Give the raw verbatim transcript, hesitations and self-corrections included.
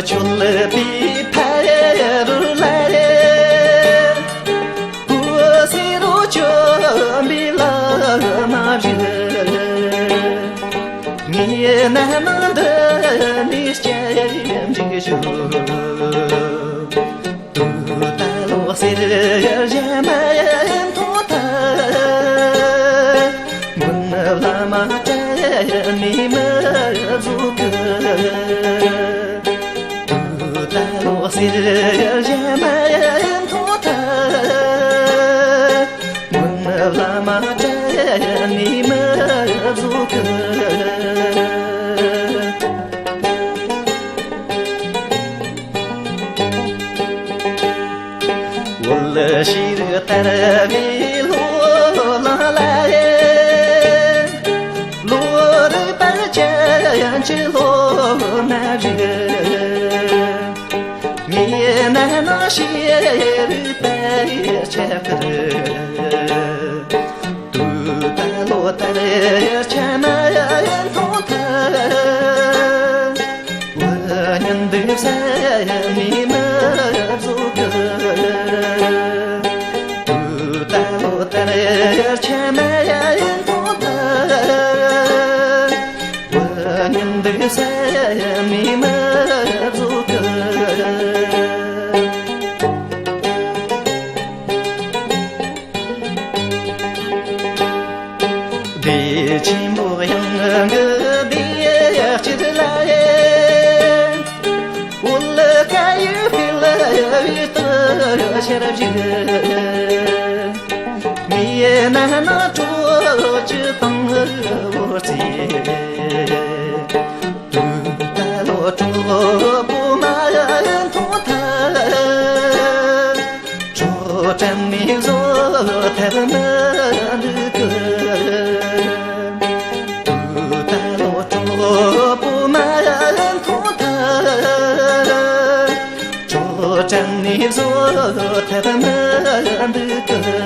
མཆོད་པའི་ཕ་རོལ་ལས། འོད་ཟེར་བཅོམ་པའི་ལམ་བཞི། ངེས་ན་ནི་འདི་ནས་སྐྱབས་འཇུག་ཞུ། ཏུཏྟཱ་ལོ་ཟེར་གཞན་མ་མཐོང་ཐལ། མགོན་བླ་མ་དྲན་ནས་མི་བཟོད་ཀི། ཏུཏྟཱ་ལོ་ཟེར་གཞན་མ་མཐོང་ཐལ། མགོན་བླ་མ་དྲན་ནས་མི་བཟོད་ཀི། འོད་ཞིག་དར་བའི་ལྷོ་ལམ་ལ། ལོ་རེ་བར་ཅན་གྱི་ལོ་མ་བཞི། ངེས་ན་ནི་ཤེས་རིག་པའི་ཆེད་དུ། ཏུཏྟཱ་ལོ་དར་ཆ་མ་མཐོང་ཐལ། འོ་ཉིད་འདི་བསམ་ནས་མི་བཟོད་ཀི། ཏུཏྟཱ་ལོ་དར་ཆ་མ་མཐོང་ཐལ། འོ་ཉིད་འདི་བསམ་ནས་མི་བཟོད་ཀི། སྡེ་ཆེན་པོ་གཡང་གི་སྡེ་སྤྱིར་ལ། འོལ་ཀ་ཡུལ་ཕི་ལ་བི་ཏི་ཤར་བཞུགས། མི་ནང་ན་གྲོགས་ཀྱི་དང་བོ་རྩིས། ཏུཏྟཱ་ལོ་གྲོགས་པོ་མ་མཐོང་ཐལ། གྲོགས་དྲན་ནས་བཟོད་ཐབས་མི་འདུག་གི། ཏུཏྟཱ་ལོ་གྲོགས་པོ་མ་མཐོང་ཐལ། གྲོགས་དྲན་ནས་བཟོད་ཐབས་མི་འདུག་གི།